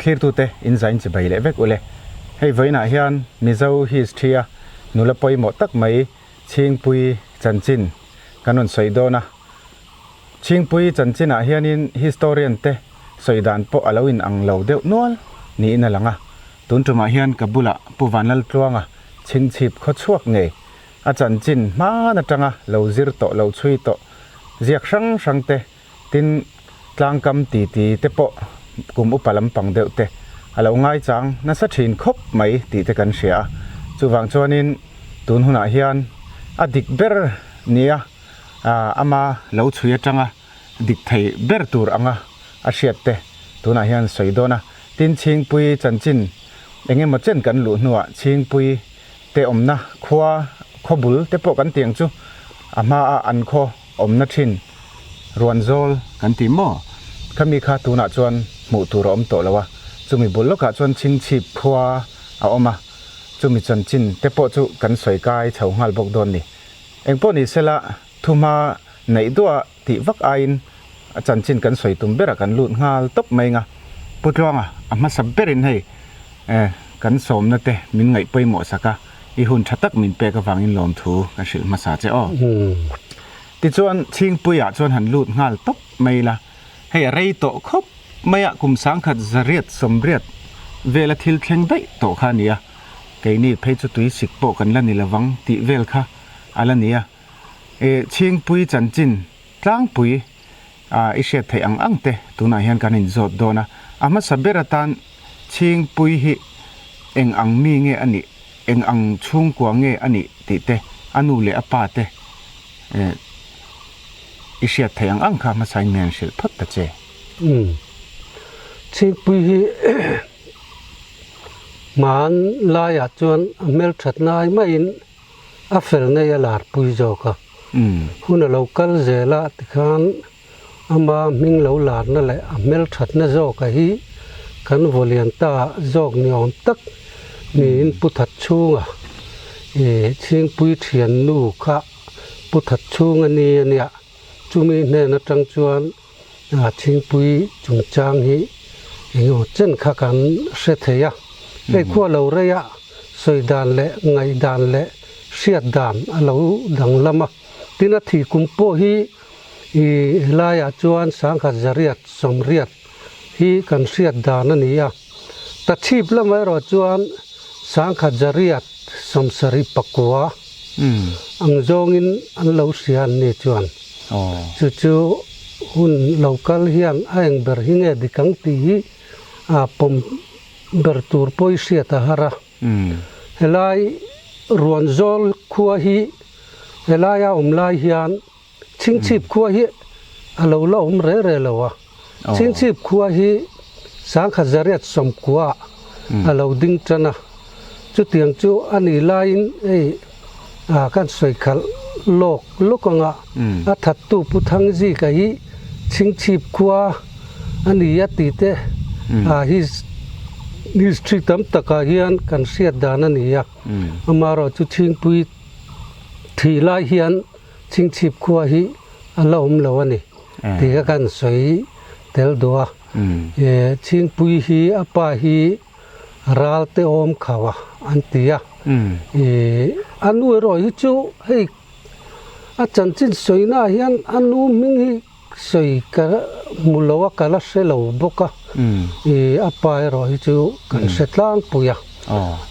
Thlirtute in zain chibai leh vek ule. Hei vawiinah hian Mizo history a nula pawimawh tak mai Chhingpui chanchin kan rawn sawi dawn a. Chhingpui chanchinah hianin historian te sawi dan pawh a lo in ang lo deuh nual niin a lang a. Tun tumah hian ka bulah Pu Vanlaltluanga chhingchhip khawchhuak ngei a chanchin hman atanga lo zir tawh lo chhui tawh ziak hrang hrang te Tin, tlangkam titi te pawh kum upa lampang deuh te a lo ngaichang nasa thin khawp mai tih te kan hria a. Chuvang chuanin tun hunah hian a dik ber nia ama lo chhui atanga dik thei ber tur anga a hriat te tunah hian sawi dawn a. Tin, Chhingpui chanchin eng emaw chen kan luh hnuah Chhingpui te awmna khua khaw bul te pawh kan tiang chu a hmaa an khaw awmna thin Ruanzawl kan ti maw? Khami kha tunah chuan hmuh tur a awm tawh lo a, chumi bul lawkah chuan Chhingchhip khua a awm a, chumi chanchin te pawh chu kan sawi kai chho nghal bawk dawn ni. Engpawh ni sela thuhma neih duah tih vak aiin a chanchin kan sawi tum berah kan lut nghal tawp mai anga Pu Tluanga a hmasa berin hei kan sawmna te min ngaih pawimawh sak a, i hun tha tak min pek avangin lawmthu ka hrilh hmasa che aw. Tichuan Chhingpuiah chuan han lut nghal tawp mai ila, hei a rei tawh khawp mai a, kum sangkhat zariat sawmriat vela thil thleng daih tawh kha a ni a, keini phei chu tuisik pawh kan la ni lovang tih vel kha a la ni a. E Chhingpui chanchin tlangpui a i hriat theih ang ang te tunah hian kan inzawt dawn a, a hmasa ber atan Chhingpui hi eng ang mi nge a nih, eng ang chhungkua nge a nih tih te a nu leh a pa te e i hriat theih ang ang kha hmasa in min hrilh phawt ta che. Umm Chhingpui hi hman laiah chuan a hmelthatna ai maiin a fel ngei a lar pui zawk a. Hun a lo kal zel a tikhan ama hming lo larna leh a hmelthatna zawka hi kan vawlian ta zawk ni awm tak niin Pu Thatchhunga ih Chhingpui thiannu kha Pu Thatchhunga ni a nia. Chumi hnen atang chuan Chhingpui chungchang hi engemaw chen kha kan hre thei a. Hei khua lo reia sawi dan leh ngaih dan leh hriat dan a lo danglam a. Tin a thih kum pawh hi ih helaiah chuan sangkhat zariat sawmriat hi kan hriat dan a ni a. Tachhip lamah erawh chuan sangkhat zariat sawmsarih pakua ang zawngin an lo hria an ni chuan. Chu chu hun lo kal hian a eng ber hi nge dik ang tih hi a pawm ber tur pawh i hriat a har a. Helai Ruanzawl khua hi helaia awm lai hian Chhingchhip khua hi a lo la awm re re lo a. Chhingchhip khua hi sangkhat zariat sawmkua a lo ding tan a. Chutiang chu a nih laiin hei kan sawi khalh lawk lawk anga a thattu Pu Thangzika hi Chhingchhip khua a ni a tih te hi history tam takah hian kan hriat dan a ni a. Amaherawhchu Chhingpui thih lai hian Chhingchhip khua hi a la awm lo a ni tih kha kan sawi tel duh a. Chhingpui hi a pa hi ral te awm khauh a an ti a. A nu erawh hi chu hei a chanchin sawina ah hian a nu hming hi sawi ka hmu lo a ka la hre lo bawk a. A pa erawh hi chu kan hre tlangpui a.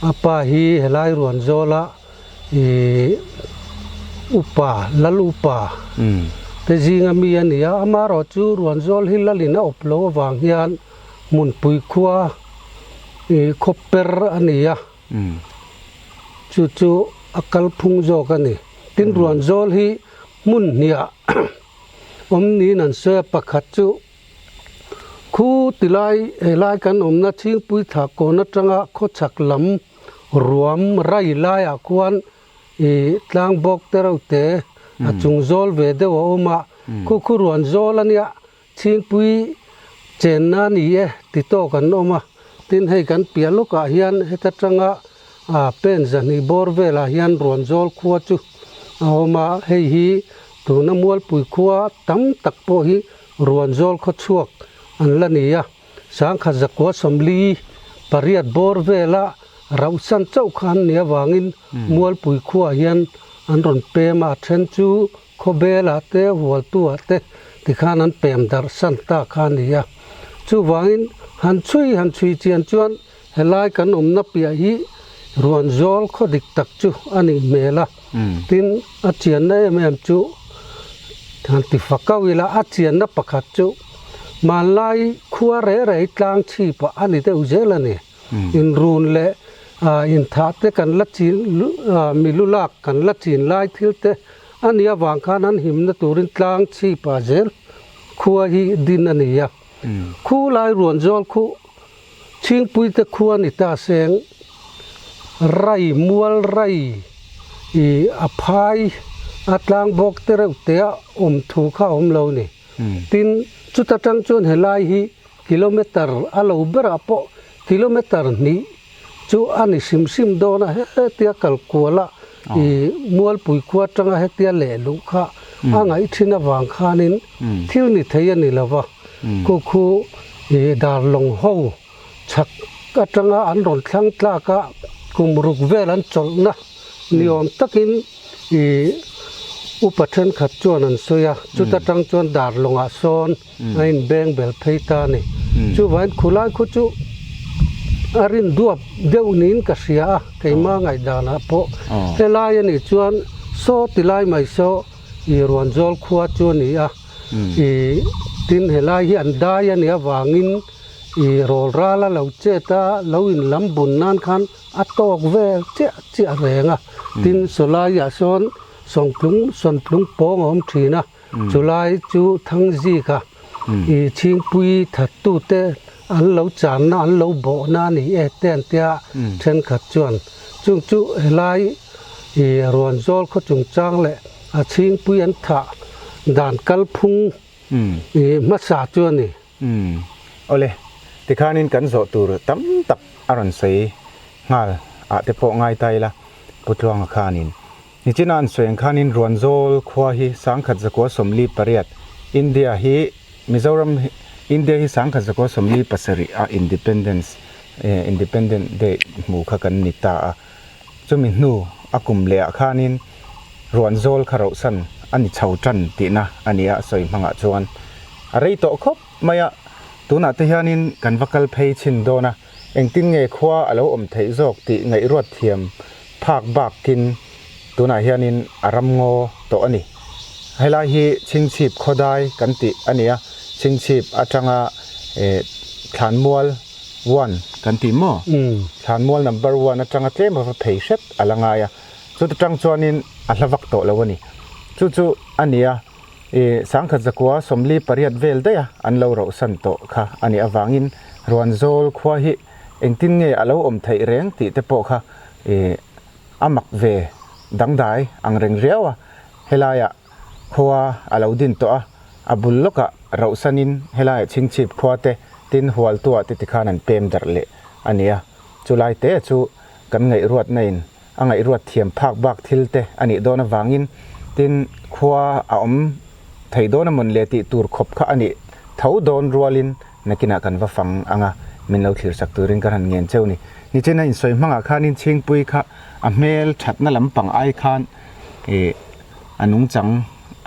A pa hi helai Ruanzawla Ih upa, lal upa te zinga mi a ni a, amaherawh chu Ruanzawl hi lalin a awp lo avang hian hmunpui khua ih khaw per a ni a, chu chu a kalphung zawk a ni. Tin, Ruanzawl hi hmun hniah awm niin an sawi a, pakhat chu Khu tilai helai kan awmna Chhingpui thla kawn atanga khawchhak lam ruam rai laiah khuan ih tlang bawk te reuh te a chung zawl ve deuh a awm a, khu khu ruan zawl a nia Chhingpui chenna a ni e ti tawk an awm a, tin hei kan piah lawkah hian heta tanga pen zahnih bawr velah hian ruan zawl khua chu a awm a, hei hi tuna Mualpui khua tam tak pawh hi Ruanzawl khaw chhuak an la ni a. 1938 bawr vela rauhsan chauh kha an nih avangin Mualpui khuaah hian an rawn pem a, a then chu Khawbelah te, Hualtuah te tikhan an pem darh san ta kha a ni a. Chuvangin han chhui han chhui chian chuan helai kan awmna piah hi Ruanzawl khaw dik tak chu a nih hmel a. Tin, a chianna em em chu han ti fak auh ila, a chianna pakhat chu hmanlai khua reh reh tlang chhipah a ni deuh zel a ni. Inrun leh inthah te kan la chin mi lu lak kan la chin lai thil te a nih avang khan an himna turin tlang chhipah zel khua hi din a ni a. Khu lai ruan zawl khu Chhingpui te khua ni ta seng rai mual rai ih a phai a tlang bawk te reuh te a awm thu kha a awm lo ni. Tin, chuta tang chuan helai hi kilometre a lo berah pawh kilometre hnih chu a ni hrim hrim dawn a, hetia kal kuala ih Mualpui khua atanga hetia leh luh kha a ngaih thin avang khanin thil ni thei a ni lo va, khu khu ih Darlawng ho chhak atanga an rawn thlang tlak a, kum ruk vel an chawlhna ni awm takin ih upa thenkhat chuan an sawi a, chuta tang chuan Darlawngah sawn a inbeng bel phei ta a ni. Chuvangin khulai khu chu a rin duap deuh niin ka hria a, keima ngaihdanah pawh helai a nih chuan saw ti lai mai saw ih Ruanzawl khua chu a ni a, ih tin helai hi an dai a nih avangin I rawl ral a lo chet a, lo in lam bun nan khan a tawk vel chiah chiah reng a. Tin, sawlaiah sawn sawngtlung sawntlung pawng a awm thin a, chulai chu Thangzika i chhingpui thattute an lo channa an lo bawhna a ni e te an tia thenkhat chuan chung chu helai i Ruanzawl khaw chungchang leh a chhingpui an thah dan kalphung i hmasa chu a ni. Umm. Awle, tikhanin kan zawh tur tam tak a rawn sawi nghal ah te pawh ngai ta ila, Pu Tluanga khanin. Nichina an sawi ang khanin Ruanzawl khua hi 1948, India hi Mizoram hi India hi 1947 a Independence Independent Day hmu kha kan ni ta a, chumi hnu a kum leh ah khanin Ruanzawl kha rohsan a ni chho tan tihna a ni a sawi hmangah chuan. A rei tawh khawp mai a, tunah te hianin kan va kal phei chhin dawn a, engtin nge khua a lo awm theih zawk tih ngaihruat thiam phak bakin tunah hianin a ram ngaw tawh a ni. Helai hi Chhingchhip khawdai kan tih a ni a, Chhingchhip atanga Thlanmual one kan tih maw? Thlanmual number one atanga tlem a va phei hret a la ngai a, chuta tang chuanin a hla vak tawh lo a ni. Chu chu a ni a. I 1948 vel daih a an lo rohsan tawh kha a nih avangin Ruanzawl khua hi engtin nge a lo awm theih reng tih te pawh kha i a mak ve dangdai ang reng riau a. Helaiah khua a lo din tawh a, a bul lawkah rohsanin helaiah Chhingchhip khua te tin Hualtuah te tikhan an pem darh leh a ni a. Chulai te chu kan ngaihruatna in a ngaihruat thiam phak bak thil te a nih dawn avangin tin khua a awm thei dawn a mawn le tih tur khawp kha a nih tho dawn rualin nakinah kan va fang ang a, min lo thlir sak turin ka han ngen cheu ni. Nichina insawi hmangah khanin Chhingpui kha a hmel thatna lampang ai khan ih a nungchang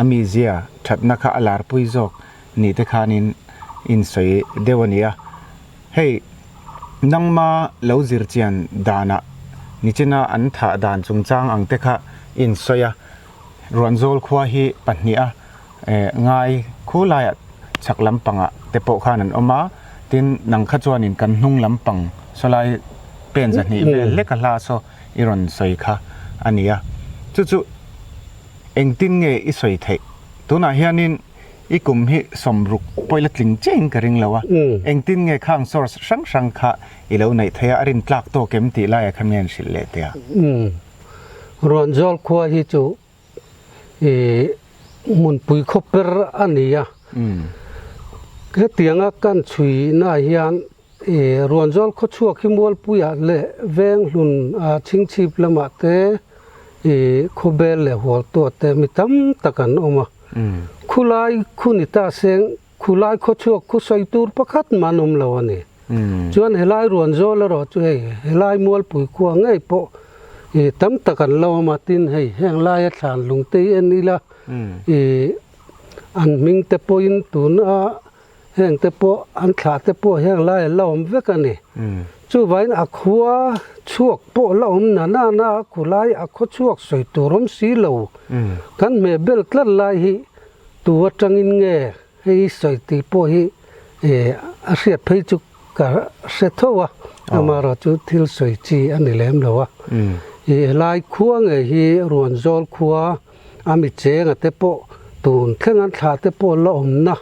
a mizia thatna kha a larpui zawk ni te khanin insawi deuh a ni a, hei. Nangma lo zir chian danah nichina an thah dan chungchang ang te kha in sawi a, Ruanzawl khua hi pahniha ngai khu laiah chhak lampangah te pawh khan an awm a, tin nang kha chuanin kan hnung lampang sawlai pen zahnih vel hlek a hla saw i rawn sawi kha a ni a, chu chu engtin nge i sawi theih? Tunah hianin I kum hi sawmruk pawh ila tling chiahin ka ring lo a, engtin nge khang source hrang hrang kha i lo neih theih a, a rin tlak tawk em tih laiah khan nge an hrilh leh teh a? Ruanzawl khua hi chu i hmunpui khaw per a ni a, hetianga kan chhuina hian i Ruanzawl khaw chhuak hi Mualpuiah leh Venghlun Chhingchhip lamah te i Khawbel leh Hualtuah te mi tam tak an awm a. Khulai khu ni ta seng, khulai khaw chhuak khu sawi tur pakhat mah an awm lo a ni. Chuan helai ruan zawl erawh chu hei helai Mualpui khua ngei pawh ih tam tak an lo awm a, tin hei heng laia thlan lung te hi en ila ih an hming te pawhin tuna heng te pawh an thlah te pawh heng lai an la awm vek a ni. Chuvangin a khua chhuak pawh la awm na na na a khu lai a khaw chhuak sawi tur awm si lo. Kan hmeh bel tlat lai hi tu atangin nge hei sawi tih pawh hi a hriat phei chu ka hre tho a, amaherawh chu thil sawi chi a ni lem lo a. Helai khua ngei hi Ruanzawl khua a mi chenga te pawh tun thleng an thlah te pawh la awmna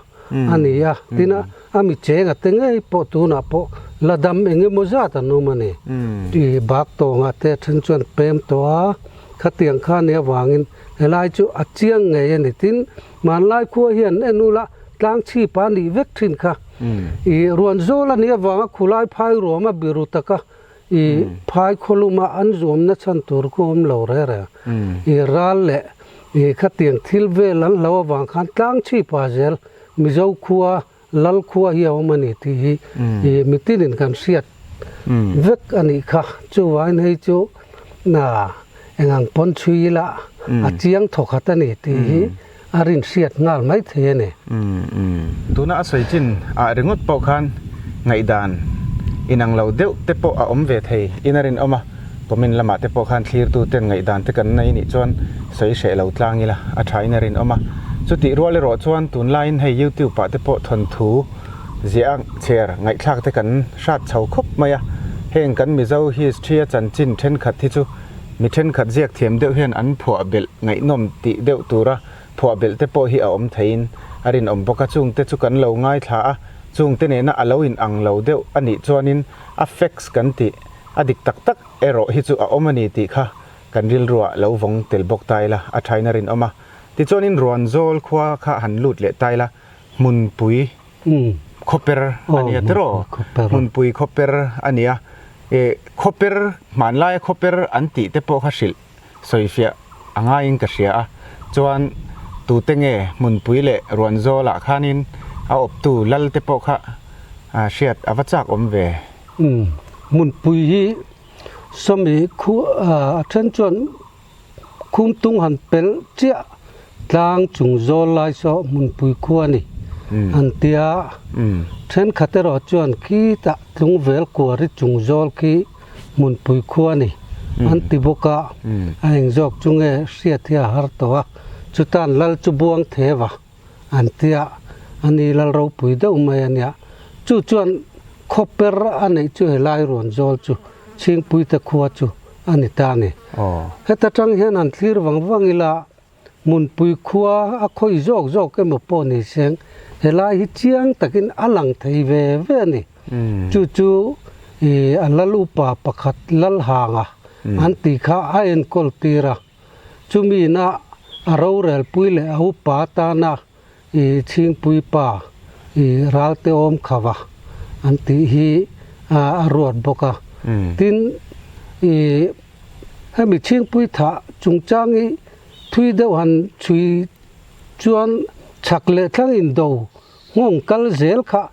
a ni a, tin a mi chenga te ngei pawh tunah pawh la dam eng emaw zat an awm a ni. Tih bak tawngah te then chuan pem tawh a, khatiang kha nia vangin helai chu a chiang ngei a ni. Tin, hmanlai khua hian en ula tlang chhip a nih vek thin kha. Ih ruanzawl a nih avanga khulai phai ruam a biru taka I phai khawluma an zuamna chhan tur khu awm lo reh reh. I ral leh i khatiang thil vel an hlo avang khan tlang chhipa zel Mizo khua, Lal khua hi a awm a ni tih hi i mitinin kan hriat vek a nih kha. Chuvangin hei chu na engang pawn chhui ila a chiang thawkhat a ni tih hi a rin hriat nghal mai thei a ni. Tuna a sawi chin ah ringawt pawh khan ngaihdan inang lo deuh te pawh a awm ve thei in a rinawm a, comment lamah te pawh khan thlirtu ten ngaihdan te kan nei nih chuan sawi hreh lo tlang ila a tha in a rinawm a. Chutih rual erawh chuan tunlaiin hei youtube ah te pawh thawnthu ziah chher ngaihthlak te kan hrat chho khawp mai a, heng kan Mizo history a chanchin thenkhat hi chu Mi thenkhat ziak thiam deuh hian an phuah belh ngaihnawm tih deuh tura phuah belh te pawh hi a awm theiin a rinawm bawk a, chungte chu kan lo ngaithla a, chungte nena a lo in ang lo deuh a nih chuanin a facts kan tih a dik tak tak erawh hi chu a awm a ni tih kha kan rilruah lo vawng tel bawk ta ila a thain a rinawm a. Tichuanin Ruanzawl khua kha han lut leh ta ila hmunpui Khawper a nia tiraw? Hmunpui khawper a nia. E khawper hmanlaia khawper an tih te pawh kha hrilh sawifiah a ngaiin ka hria a. Chuan tute nge hmunpui leh Ruanzawlah khanin a awptu lal te pawh kha hriat a va chak awm ve. Hmunpui hi sawmi khu a then chuan Khumtung han pelh chiah tlang chung zawl lai saw hmunpui khua a ni an ti a, thenkhat erawh chuan khitah tlungvel kuari chung zawl khi hmunpui khua a ni an ti bawk a, a eng zawk chu nge hriat hi a har tawh a, chutan lal chu buang theva an ti a, a ni lal ropui deuh mai a nia, chu chuan khawper a neih chu helai ruan zawl chu Chhingpuite khua chu a ni ta a ni. Heta tang hian han thlir vang vang ila hmunpui khua a khawi zawk zawk emaw pawh ni seng helai hi chiang takin a lang thei ve ve a ni. Chu chu ih a lal upa pakhat Lalhanga an tih kha a enkawl tir a, chumi ina a rorelpui leh a upa atana I Chhingpui pa i ralte awm khava an tih hi a ruat bawk a. Tin, i hemi Chhingpui thah chungchang hi thui deuh han chhui chuan chhak leh thlang indo nghawng kal zel kha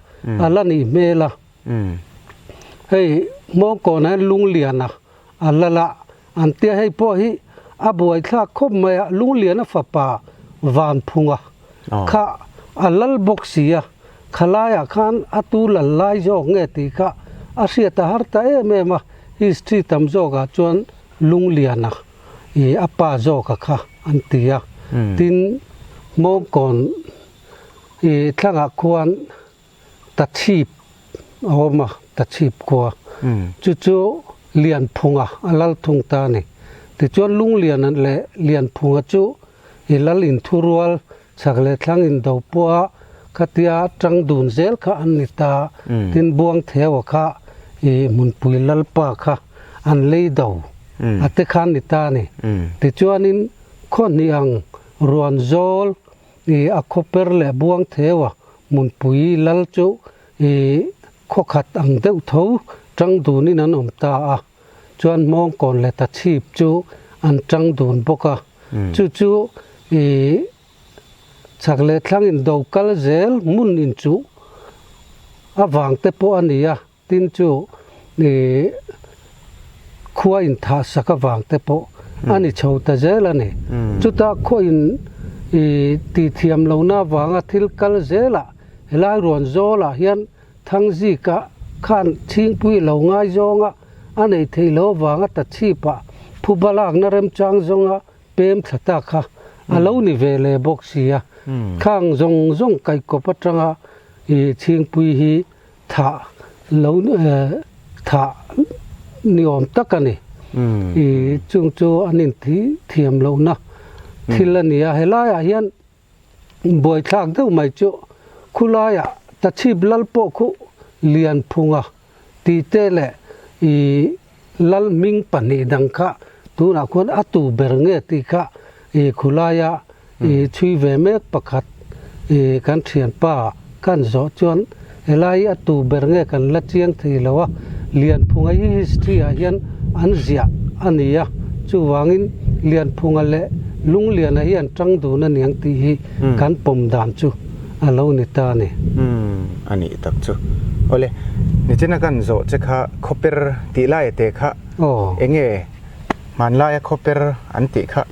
a la nih hmel a. Hei Hmawngkawnah hian Lungliana a lal a, An tia hei pawh hi a buaithlak khawp mai a, Lungliana fapa Vanphunga kha a lal bawk si a, khalaiah khan a tu lal lai zawk nge tih kha a hriat a har ta em em a, history tam zawkah chuan Lungliana ih a pa zawka kha an ti a, tin Hmawngkawn ih thlangah khuan Tachhip a awm a, Tachhip khua. Chu chu Lianphunga a lal thung ta a ni. Tichuan Lungliana leh Lianphunga chu i lal inthurual chhak leh thlang indo pawha khatia tang dun zel kha an ni ta. Tin Buangtheua kha i hmunpui lalpa kha an lei do a te kha an ni ta a ni. Tichuanin khaw hnih ang Ruanzawl I a khawper leh buang theu a, hmunpui lal chu i khawkhat ang deuh tho tang dunin an awm ta a, chuan hmawngkawn leh tachhip chu an tang dun bawk a, chu chu i chhak leh thlang in do kal zel hmun in chuh avang te pawh a ni a. Tin chu ih khua in thah sak avang te pawh a ni chho ta zel a ni. Chuta khua in ih tih thiam lohna avanga thil kal zelah helai ruan zawlah hian Thangzika khan Chhingpui lo ngai zawnga a nei theih loh avanga ta chhipah phuba lakna remchang zawnga pem thla ta kha a lo ni ve leh bawk si a. Khang zawng zawng kaikawp atanga ih Chhingpui hi Thah lo thah ni awm tak a ni. I chung chu an inthi thiam lohna thil a ni a, helaiah hian buaithlak deuh mai chu khulaiah tachhip lal pawh khu Lianphunga tih te leh i lal hming pahnih dang kha tunah khuan a tu ber nge tih kha i khulaia I chhui ve mek pakhat i kan thianpa kan zawh chuan helai hi a tu ber nge kan la chiang thei lo a, Lianphunga hi history ah hian an ziah a ni a, chuvangin Lianphunga leh Lungliana hi an tang dun a niang tih hi kan pawm dan chu a lo ni ta a ni. Umm a nih tak chu. Awle, nichina kan zawh che kha khawper tih lai te kha enge hmanlaia khawper an tih kha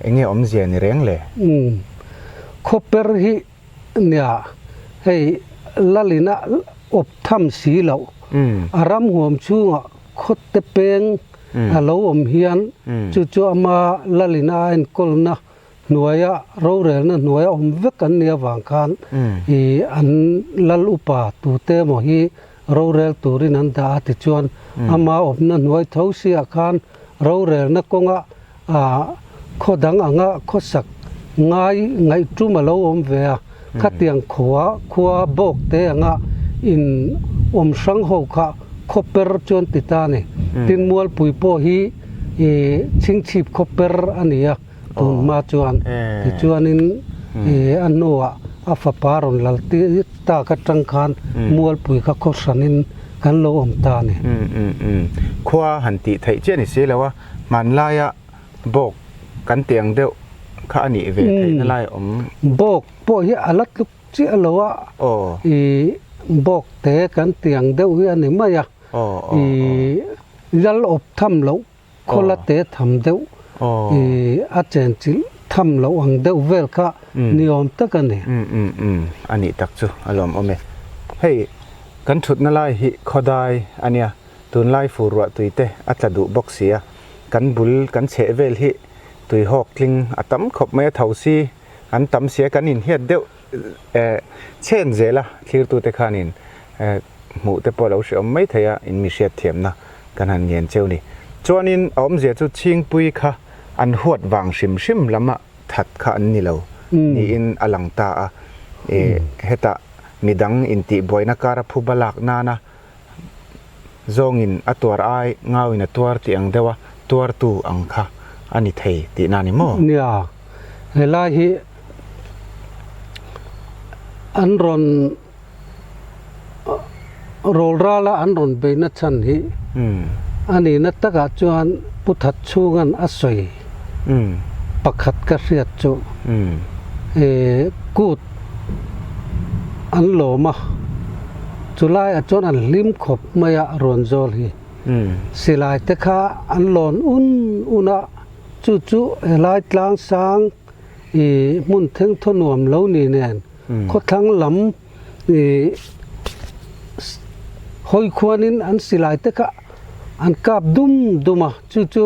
Enge awmzia ni reng le? Umm. Khawper hi nia hei Lalina awp tham si loh. A ram huam chhungah khawte peng a lo awm hian chu chu ama Lalina a enkawlna hnuaia rorelna hnuaia awm vek an nih avang khan ih an Lal upa tute emaw hi rorel turin an dah a tichuan ama awpna hnuai tho siah khan rorelna kawnga A khaw dang anga khawsak ngai ngaihtum a lo awm ve a, khatiang khua khua bawk te anga in awm hrang ho kha khaw per chuan ti ta a ni. Tin Mualpui pawh hi i chhingchhip khaw per a ni a tun hma chuan tichuanin i a hnuah a fapa rawn lal tak atang khan Mualpui kha khaw hranin kan lo awm ta a ni. Khua han tih theih chiah ni si lo a. Hmanlaia bawk kan tih ang deuh kha a nih ve theihna lai a awm. Bawk pawh hi a la tluk chiah lo a, ih bawk te kan tih ang deuh hi a ni mai a, ih lal awp tham loh khawla te tham deuh, ih a chenchilh tham loh ang deuh vel kha ni awm tak a ni. A nih tak chu a lawmawm e. Hei kan thutna lai hi khawdai a nia. Tunlai fur ruah tui te a tla duh bawk si a, kan bul kan chheh vel hi tui hawk tling a tam khawp mai a, tho si an tam si a, kan inhiat deuh eh chhen zel a, thlirtute khanin eh hmuh te pawh a lo hrehawm mai thei a, in mi hriatthiamna kan han ngen cheu ni. Chuanin a awmzia chu Chhingpui kha an huat vang hrim hrim lama that kha an ni lo niin a lang ta a, eh hetah midang intihbuaina kara phuba lak nana Zawngin a tuar ai, ngauin a tuar tih ang deuha tuartu ang kha a ni thei tihna a ni maw? Nia, helai hi an rawn rawl rala an rawn beihna chhan hi a nihna takah chuan Pu Thatchhunga'n a sawi pakhat ka hriat chu kut an lawm a, chulaiah chuan an hlim khawp mai a rawn zawl hi. Silai te kha an lawn un un a, chu chu helai tlang sang ih hmun thengthaw nuam lo ni nen khawthlang lam ih hawi khuanin an silai te kha an kap dum dum a, chu chu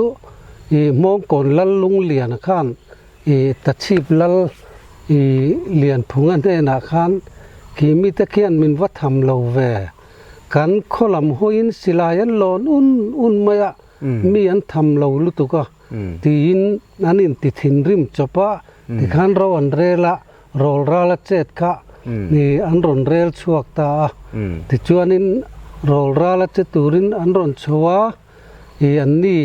ih Hmawngkawn lal Lungliana khan I tachhip lal i Lianphunga hnenah khan khi mite khian min va tham lo ve. Kan khaw lam hawiin silai an lawn un un mai a, mi an tham lo lutuk a, tiin an inti thinrim chawp a, tikhan ro an rel a, rawl ral a chet kha i an rawn rel chhuak ta a. Tichuanin rawl ral a che turin an rawn chho a. I an ni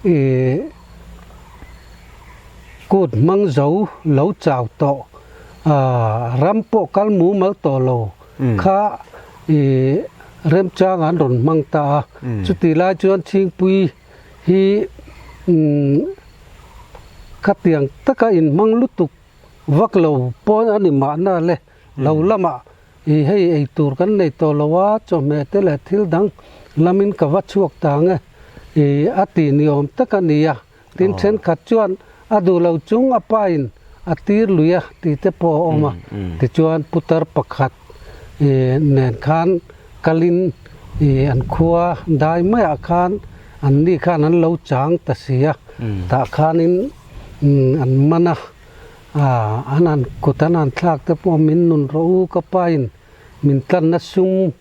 i kut hmang zo lo chau tawh a ram pawh kal mumal tawh lo kha i remchang an rawn hmang ta a chutih lai chuan Chhingpui hi khatiang taka inhmang lutuk vak lo pawn a ni mahna le lo lamah. I hei ei tur kan nei tawh lo a, chawhmeh te leh thil dang lamin ka va chhuak ta ang e, i a tih ni awm tak a ni a. Tin thenkhat chuan a duh lo chung a pa in a tir lui a tih te pawh a awm a. Tichuan putar pakhat nen khan kalin i an khua dai maiah khan anni khan an lo chang ta si a, tah khanin an man a. An han kut an han thlak te pawh min nun rawh u ka pa in min tlanna sum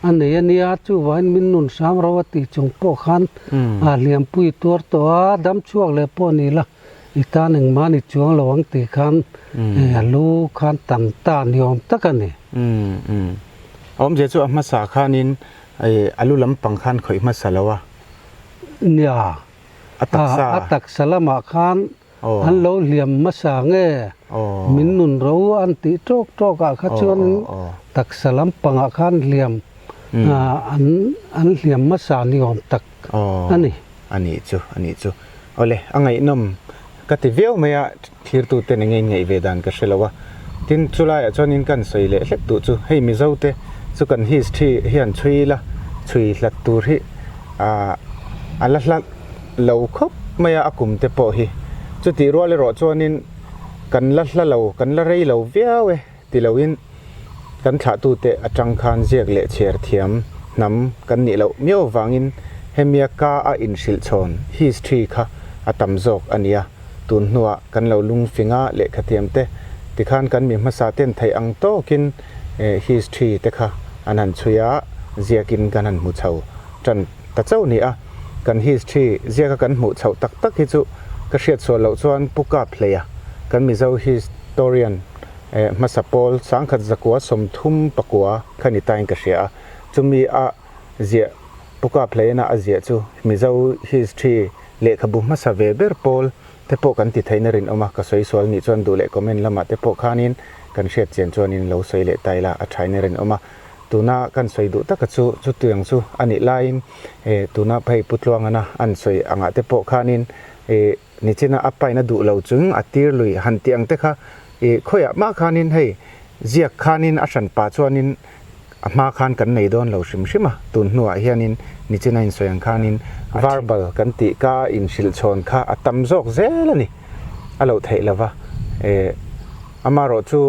a nei a nia chuvangin min nun hram ro a tih chung pawh khan a hliampui tuar tawh a dam chhuak leh pawh ni la i tan engmah ni chuang lo ang tih khan a lu khan tam ta ni awm tak a ni. Awmzia chu a hmasa khanin a lu lampang khan khawih hmasa lo a. Nia a taksa a taksa lamah khan An lo hliam hmasa nge? Min nun ro an tih tawk tawk ah kha chuan taksa lampangah khan hliam an hliam hmasa ni awm tak a ni. A nih chu, a nih chu. Awle, a ngaihnawm ka ti viau mai a, thirtute nen ngei ngaih ve dan ka hre lo a. Tin, chulaiah chuanin kan sawi leh hlek duh chu, hei Mizote chu kan history hian chhui ila, chhui hlat tur hi a la hlat lo khawp mai a, a kum te pawh hi. Chutih rual erawh chuanin kan la hla lo, kan la rei lo viau e ti loin kan thlahtute atang khan ziak leh chhiar thiam hnam kan nih loh miau avangin hemia ka a inhrilh chhawn history kha a tam zawk a nia. Tun hnuah kan lo lungfing a lehkhathiam te tikhan kan mi hmasa ten theih ang tawkin history te kha an han chhui a, ziakin kan han hmu chho tan ta chauh ni a, kan history ziaka kan hmuh chhoh tak tak hi chu ka hriat sual loh chuan Pu Kap Hleia, kan Mizo historian hmasa pawl sangkhat zakua 39 kha ni tain ka hria a, chumi a ziah Pu Kap Hleiana a ziah chu Mizo history lehkhabu hmasa ve ber pawl te pawh kan ti theihna rinawm a, ka sawi sual nih chuan duh leh comment lamah te pawh khanin kan hriat chian chuanin lo sawi leh ta ila a thaina rinawm a. Tuna kan sawi duh taka chu chutiang chu a nih laiin tuna phei Pu Tluangana an sawi angah te pawh khanin nichina a paina duh lo chung a tir lui han tih ang te kha khawiah mah khanin hei ziak khanin a hran pah chuanin a hma khan kan nei dawn lo hrim hrim a, tun hnuah hianin nichina insawi ang khanin verbal kan tih ka inhrilh chhawn kha a tam zawk zel a ni a loh theih lova amaherawh chu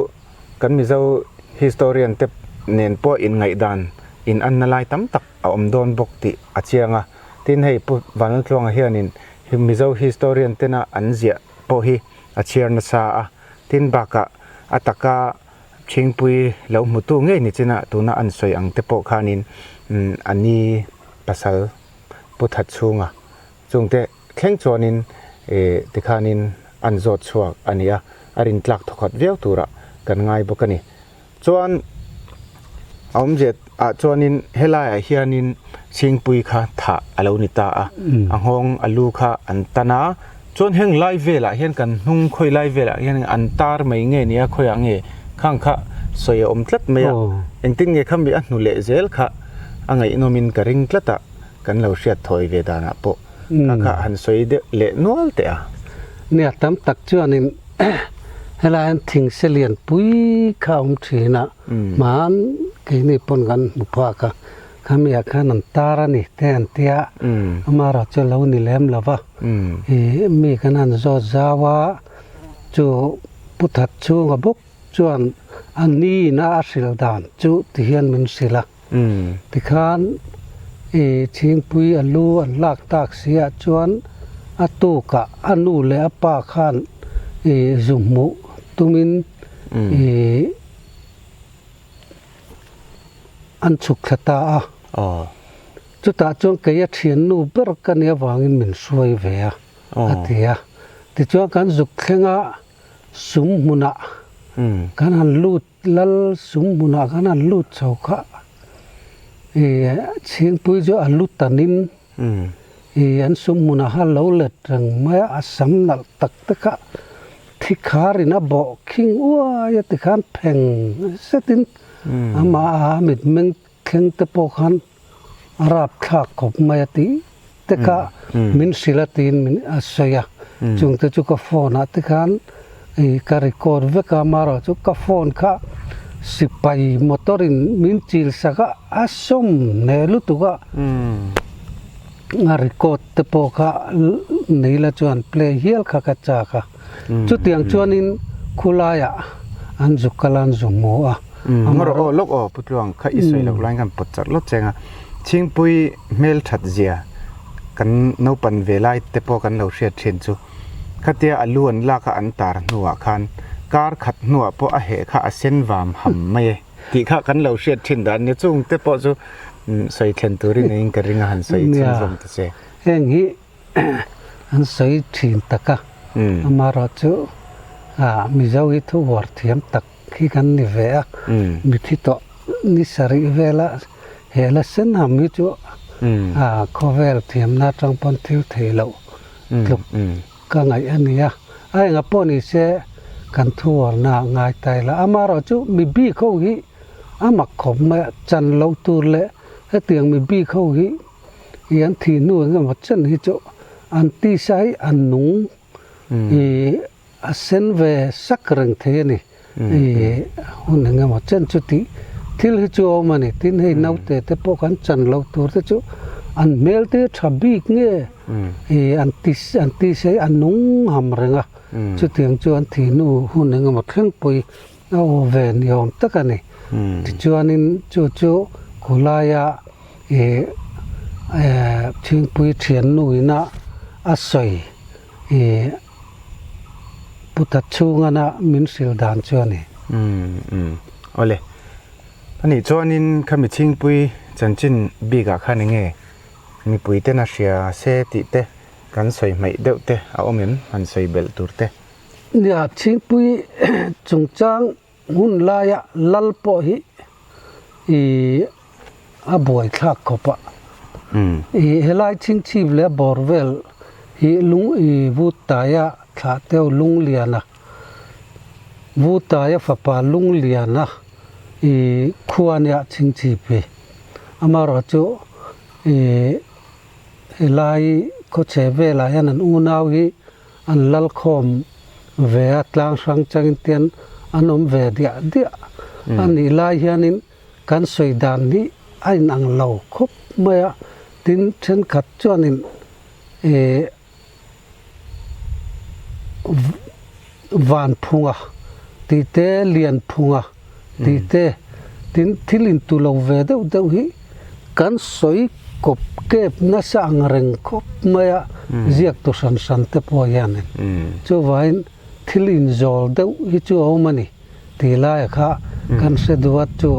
Kan Mizo historian te nen pawh inngaihdan in anna lai tam tak a awm dawn bawk tih a chiang a. Tin hei Pu Vanlaltluanga hianin Mizo historian tena an ziah pawh hi a chhiar nasa a. Tin bakah a taka Chhingpui lo hmutu ngei ni chinah tuna an sawi ang te pawh khanin a ni pasal Pu Thatchhunga chungte Thleng chuanin tikhanin an zawt chhuak a ni a, a rintlak thawkhat viau turah kan ngai bawk a ni. Chuan a awmzia ah chuanin helaiah hianin Chhingpui kha thah a lo ni ta a, a nghawng a lu kha an tan a, chuan heng lai velah hian kan hnung khawi lai velah hian an tar mai nge nia khawiah nge khang kha sawi a awm tlat mai a, engtin nge khami a hnu leh zel kha a ngaihnawmin ka ring tlat a, kan lo hriat thawi ve danah pawh. Ka kha han sawi deuh leh nual teh a. Nia tam tak chuanin helai hian thingse lian pui kha a awm thin a, hmaan keini pawn kan hmu phak a, khami ah khan an tar a ni te an tia, amaherawh chu a lo ni lem lo va, ih mi kan han zawt zau a, chu pu that chhunga bawk chuan a ni ina a hrilh dan chu ti hian min hrilh a. Tikhan i Chhingpui a lu an lak tak si ah chuan a tukah a nu leh a pa khan i zu hmuh tumin i an chhuk thla ta a. Chutah chuan kei a thiannu ber ka nih avangin min hruai ve a, a ti a. Tichuan kan zuk thleng a sum hmunah kan han lut Lal sum hmunah khan an lut chho kha ih Chhingpui chu a lu tanin ih an sum hmunah khan lo let reng mai a, a sam nalh tak te kha thi kharin a bawh khing uai a tikhan pheng zetin amah a mitmeng thleng te pawh khan a rap thlak khawp mai a tih te kha min hrilh a tiin min a sawi a, chung te chu ka phone ah te khan ih ka record vek a, amaherawh chu ka phone kha Sipai motor in min chil sak a, a sawm hneh lutuk a, a record te pawh kha nei la chuan play hial kha ka chak a. Chutiang chuanin khulaiah an zu kal a, an zu hmu a. Ngaw rawh aw, lawk aw Pu Tluang kha i sawi loh laiin kan pawt charh lawt cheng a, Chhingpui hmel that zia kan naupan ve lai te pawh kan lo hriat thin chu khatia a lu an lak a an tar hnuah khan kar khat hnuah pawh a heh kha a sen vam ham mai e tih kha kan lo hriat thin dan nia chung te pawh chu sawi thlen turin engin ka ring a han sawi chhunzawm ta che. Heng hi an sawi thin tak a, amaherawhchu Mizo hi thu uar thiam tak hi kan ni ve a, mithi tawh ni sarih vela he la sen ham hi chu khawvel thiamna atang pawn thil thei loh tluk ka ngaih a ni a, a enga pawh ni se kan thu uarna ah ngai ta ila, amaherawhchu mi bik ho hi a mak khawp mai a, chan loh tur leh hetiang mi bik ho hi i an thih hnu engemaw chen hi chu an tisa hi a nung i A sen ve sak reng thei a ni. I hun eng emaw chen chu tih thil hi chu a awm a ni. Tin hei naute te pawh kan chan loh tur te chu an hmel te tha bik nge i an ti an ti se a nung ham reng a. Chutiang chu an thih hnu hun eng emaw thlengpui a aw ve ni awm tak a ni. Tichuanin chu chu khawlaia i thingpui thiannu ina a sawi i Pu Thatchhungana min hrilh dan chu a ni. Umm umm awle. Anih chuanin khami Chhingpui chanchin bikah khan enge mipui ten a hria se tih te kan sawi hmaih deuh te a awm em han sawi belh tur te. Nia, Chhingpui chungchang Hun laia lal pawh hi i a buaithlak khawp a. I helai chhingchhip leh bawr vel hi lung i Vutaia thlah teu Lungliana, Vutaia fapa Lungliana i khua nia chhingchhip hi. Amaherawhchu i helai khawchhe velah hian an unau hi An lal khawm ve a, tlang hrang changin tian an awm ve diah diah a nih lai hianin kan sawi dan hi a inang lo khawp mai a, tin thenkhat chuanin ih van phunga tih te lian phunga tih te tin thil intu lo ve deuh deuh hi kan sawi kawp kep nasa ang reng khawp mai a ziak tu hran hran te pawh hianin chuvangin thil inzawl deuh hi chu a awm a ni tih laia kha kan hre duh a chu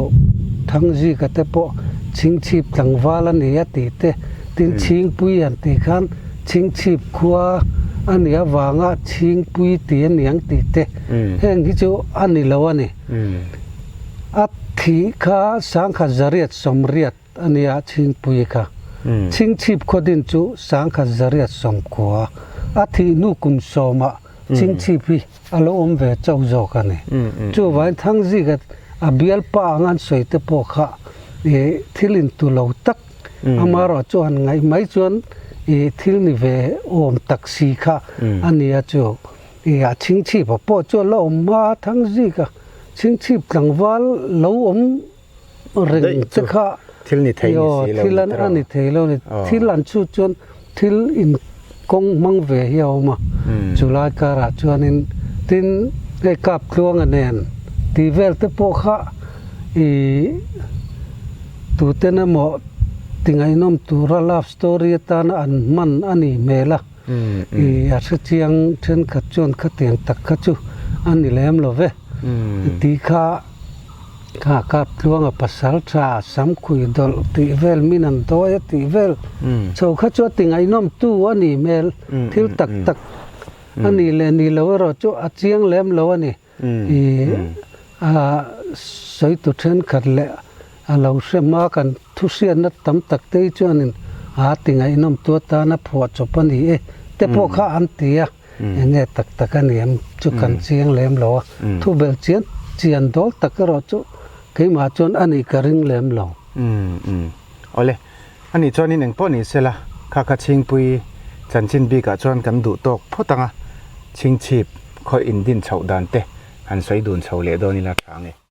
Thangzika te pawh chhingchhip tlangval a ni a tih te tin Chhingpui han tih khan chhingchhip khua a nih avanga Chhingpui tih a ni ang tih te heng hi chu a ni lo a ni. A thih kha sangkhat zariat sawmriat a nia Chhingpui kha. Chhingchhip khawdin chu sangkhat zariat sawmkua. A thih hnu kum sawmah Chhingchhip hi a lo awm ve chauh zawk a ni. Chuvangin Thangzika a bialpa ang an sawi te pawh kha thil intu lo tak amaherawhchu han ngaih mai chuan thil ni ve awm tak si kha a nia chu. I a chhingchhip a pawh chu a la awm hma a Thangzik a chhingchhip tlangval lo awm reng che kha thil ni thei ni si lo thil a ni thei lo ni thil an chhut chuan thil in kawng hmang ve hi a awm a chulai karah chuanin tin hei kap tluanga nen tih vel te pawh kha i tuten emaw ti ngaihnawm tura love story atana an hman a nih hmel a. I a hre chiang thenkhat chuan khatiang tak kha chu a ni lem lo ve. Tih kha kha kap tluanga pasal tha samkhui dawlh tih vel min an dawi a tih vel chho kha chu a ti ngaihnawm tu a nih hmel thil tak tak a nih leh nih loh erawh chu a chiang lem lo a ni. I a sawi tu thenkhat leh a lo hre hma kan thu hriatna tam tak te hi chuanin a ti ngaihnawm tu atana phuah chawp a ni e te pawh kha an ti a, eng nge tak tak a ni em chu kan chiang lem lo a, thu bel chian chian dawl tak erawh chu keimah chuan a nih ka ring lem lo. Awle, ani chuanin eng pawh ni sela, kha kha Chhingpui chanchin bikah chuan kan duh tawk phawt ang a, Chhingchhip khawi indin chhoh dan te han sawi dun chho leh dawn ila tha ang e.